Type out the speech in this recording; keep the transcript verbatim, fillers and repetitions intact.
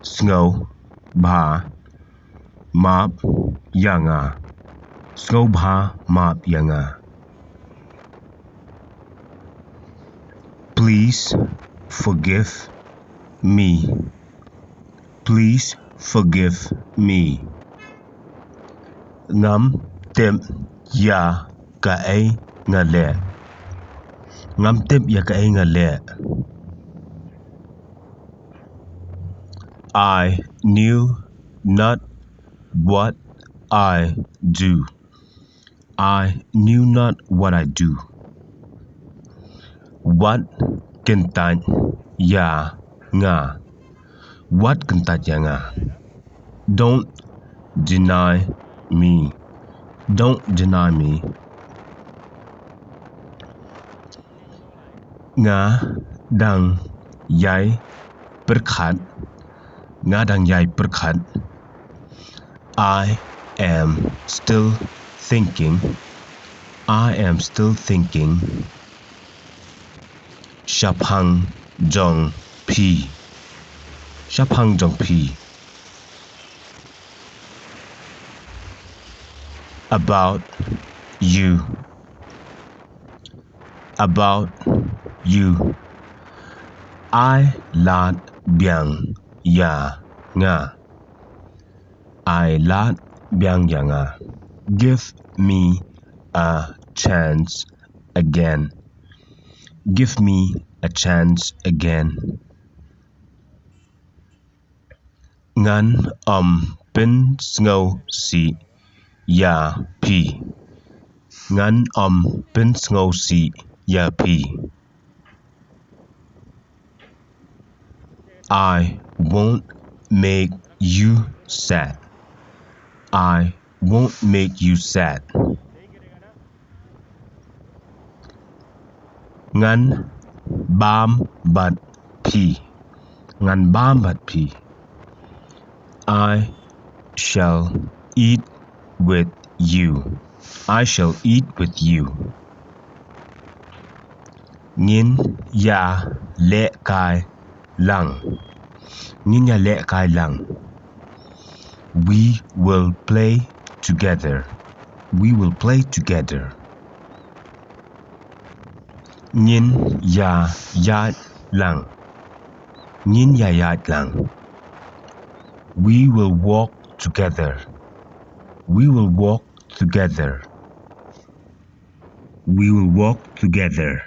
sngewbha map ïa nga. Sngewbha map ïa nga. Please forgive me. Please forgive me. Ngam tip ïa kaei nga leh. Ngam tip ïa kaei nga leh. I knew not what I do. I knew not what I do. Wat kyntait ïa nga. Wat kyntait ïa nga. Don't deny me. Don't deny me. Nga dang ïai pyrkhat. Nga dang ïai pyrkhat. I am still thinking. I am still thinking. Shaphang jong phi. Shaphang jong phi. About you. About you. Ai lad biang ïa nga. Ai lad biang ïa nga. Give me a chance again. Give me a chance again. Ngan ym pynsngewsih ïa phi. Ngan ym pynsngewsih ïa phi. I won't make you sad. I won't make you sad. Ngan bam bad phi. Ngan bam bad phi. I shall eat with you. I shall eat with you. Ngin ïa lehkai lang. Ngin ïa lehkai lang. We will play together. We will play together. Ngin ïa ïaid lang. Ngin ïa ïaid lang. We will walk together. We will walk together. We will walk together.